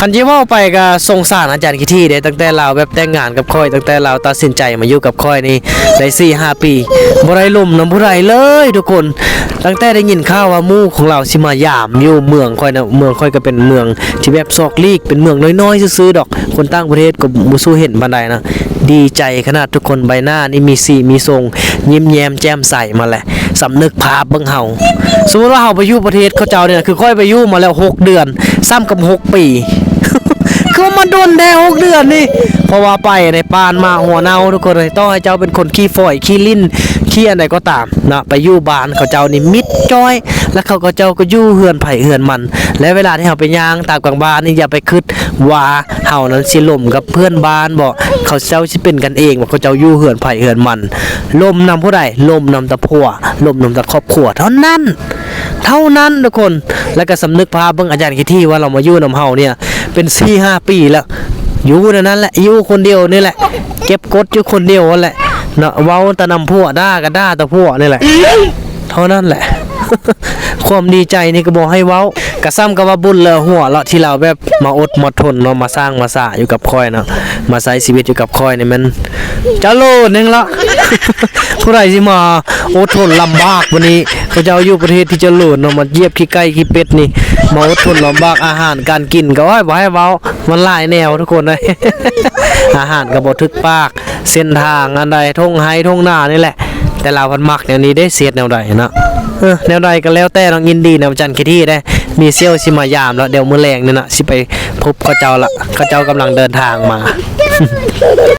ຄັນຊິເວົ້າໄປກໍສົງສານອາຈານຂີ້ຖີ່ເດ້ ຕັ້ງແຕ່ລາວແບບແຕ່ງງານກັບຂ້ອຍ ຕັ້ງແຕ່ລາວຕັດສິນໃຈມາຢູ່ກັບຂ້ອຍນີ້ໄດ້ສີ່ຫ້າປີ ບໍ່ໄດ້ລົມນຳຜູ້ໃດເລີຍທຸກຄົນ. ຕັ້ງແຕ່ໄດ້ຍິນຂ່າວວ່າໝູ່ຂອງລາວຊິມາຢາມຢູ່ເມືອງຂ້ອຍນະ ເມືອງຂ້ອຍກໍເປັນເມືອງທີ່ແບບຊອກຫຼີກ ເປັນເມືອງນ້ອຍໆຊື່ໆດອກ ຄົນຕ່າງປະເທດກໍບໍ່ສູ້ເຫັນປານໃດນະ. ດີໃຈຂະໜາດທຸກຄົນ ໃບໜ້ານີ້ມີສີມີຊົງ ຍິ້ມແຍ້ມແຈ່ມໃສມາແຫຼະ. ສຳນຶກພາບເບິ່ງເຮົາ ສົມມຸດວ່າເຮົາໄປຢູ່ປະເທດເຂົາເຈົ້ານີ້ນະ ຄືຂ້ອຍໄປຢູ່ມາແລ້ວຫົກເດືອນ ສ່ຳກັບຫົກປີ ຄືວ່າມາດົນແທ້ຫົກເດືອນນີ້. ເພາະວ່າໄປໃນປ່ານໝາຫົວເນົ່າທຸກຄົນເອີຍ ຕໍ່ໃຫ້ເຈົ້າເປັນຄົນຂີ້ຝອຍ ຂີ້ຫຼິ້ນ ຂີ້ອັນໃດກໍຕາມເນາະ ໄປຢູ່ບ້ານເຂົາເຈົ້ານີ້ມິດຈ້ອຍ ແລ້ວເຂົາ ເຂົາເຈົ້າກໍຢູ່ເຮືອນໃຜເຮືອນມັນ. ແລະເວລາທີ່ເຮົາໄປຍ່າງຕາມກາງບ້ານນີ້ ຢ່າໄປຄິດວ່າເຮົານັ້ນຊິລົມກັບເພື່ອນບ້ານບໍ ເຂົາເຈົ້າຊິເປັນກັນເອງບໍ ເຂົາເຈົ້າຢູ່ເຮືອນໃຜເຮືອນມັນ. ລົມນຳຜູ້ໃດ? ລົມນຳແຕ່ຜົວ ລົມນຳແຕ່ຄອບຄົວເທົ່ານັ້ນ ເທົ່ານັ້ນທຸກຄົນ. ແລ້ວກໍສຳນຶກພາບເບິ່ງອາຈານຂີ້ຖີ່ວ່າລາວມາຢູ່ນຳເຮົາເນີ້ຍເປັນສີ່ຫ້າປີແລ້ວ ຢູ່ແນວນັ້ນແຫຼະ ຢູ່ຄົນດຽວນີ້ແຫຼະ ເກັບກົດຢູ່ຄົນດຽວຫັ້ນແຫຼະເນາະ ເວົ້າແຕ່ນຳຜົວ ດ່າກໍດ່າແຕ່ຜົວນີ້ແຫຼະ ເທົ່ານັ້ນແຫຼະ. ຄວາມດີໃຈນີ້ກໍບໍ່ໃຫ້ເວົ້າ ກະສ່ຳກັບວ່າບຸນເຫຼືອຫົວເລາະ ທີ່ລາວແບບມາອົດມາທົນເນາະ ມາສ້າງມາສາຢູ່ກັບຂ້ອຍເນາະ ມາໃຊ້ຊີວິດຢູ່ກັບຂ້ອຍນີ້ແມ່ນຈະໂລນແຮງລະ. ຜູ້ໃດຊິມາອົດທົນລຳບາກປານນີ້ ເຂົາເຈົ້າຢູ່ປະເທດທີ່ຈະເລີນເນາະ ມາຢຽບຂີ້ໄກ່ຂີ້ເປັດນີ້ ມາອົດທົນລຳບາກ ອາຫານການກິນກໍ ໂອ້ຍ ບໍ່ໃຫ້ເວົ້າ ມັນຫຼາຍແນວທຸກຄົນເອີຍ ອາຫານກໍບໍ່ຖືກປາກ ເສັ້ນທາງອັນໃດ ທົ່ງໄຮ່ທົ່ງນານີ້ແຫຼະ. ແຕ່ລາວພັດມັກແນວນີ້ເດ້ ຊິເຮັດແນວໃດເນາະ. ເອີ ແນວໃດກໍແລ້ວແຕ່ເນາະ ຍິນດີນຳອາຈານຂີ້ຖີ່ເດ້ ມີສ່ຽວຊິມາຢາມລະ ດຽວມື້ແລງນີ້ນະ ຊິໄປພົບເຂົາເຈົ້າລະ ເຂົາເຈົ້າກຳລັງເດີນທາງມາ.